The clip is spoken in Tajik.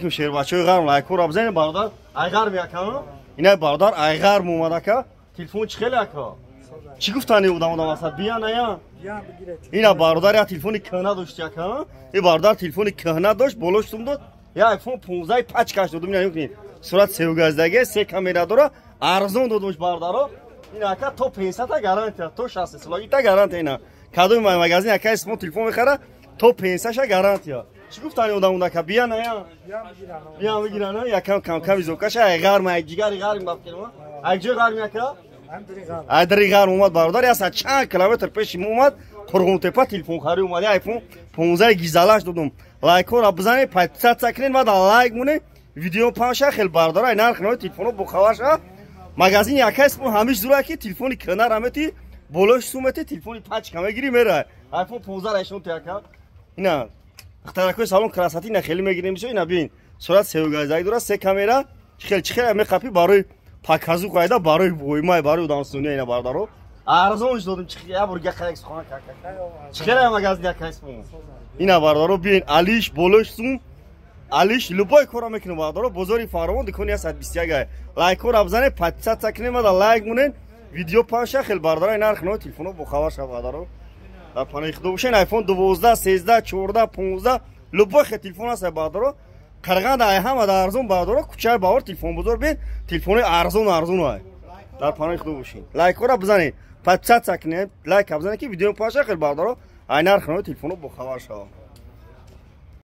Шербачаҳои ғарм, лайкҳоро бизанед, бародар. Ай ғарм яка, ина бародар ай ғарм омад, ака. Телефон чӣ хеле, ака? Чӣ гуфтани одам одам асад бия ная? Ина бародар я телефони кӯҳна дошт, яка. И бародар телефони кӯҳна дошт, болош сум дод. Я iPhone 15 пачкаш додум, ина мебинед. Сурат севгаздагӣ, се камера дора, арзон додумш, бародаро. Ин ака то 500 та гарантия, то 60 солаги та гарантия ина. Кадоми магазин ака исмо телефон мехара, то 500 ша гарантия. Чӣ гуфтани одам унака бия ная? Бия бигиран, якам кам кам изокаша, ай ғарм, ай ҷигари ғарм бафкирма. Ай ҷои ғарм яка? Ай дари ғарм омад бародар, яса чанд километр пеши мо омад, Қурғонтепа телефонхарӣ омад, iPhone 15 гизалаш додум. Лайкҳоро бизанед, подписаться кунед ва лайк монед. Видео панша хел бародар, ай нарх нави телефонҳо бохабар ша. Магазини яка исмо ҳамиш зура ки телефони кӯҳна мети, болош сумети, телефони пачка мегири мерай. iPhone 15 раишон яка. Ина Ахтаракои салон красоты на хеле мегирем бисё, ина бин. Сурат севгазак дора, се камера, хел чихел меқапи барои показу қайда, барои воймай, барои одамсуния ина бародаро. Арзон додум, чихел я бур гақарек сухан кака. Чихел магазин яка исмо. Ина бародаро бин, алиш болош сум, алиш любой кора мекунем бародаро, бозори Фаровон, дукони 121. Лайкҳоро бизанед, подписаться кунед ва лайк монед. Видео панша хел бародаро, нарх нави телефонҳо бохабар ша бародаро. Дар паноҳи худо бошен. iPhone 12, 13, 14, 15, любой хе телефон аст бародаро. Қарғанда ай ҳама дар арзон бародаро, кӯчаи Баҳор телефон бозор бин, телефони арзон арзон ай. Дар паноҳи худо бошен. Лайкҳоро бизанед, подписаться кунед, лайк бизанед ки видео панша хел бародаро, ай нарх нави телефонҳо бохабар шаванд.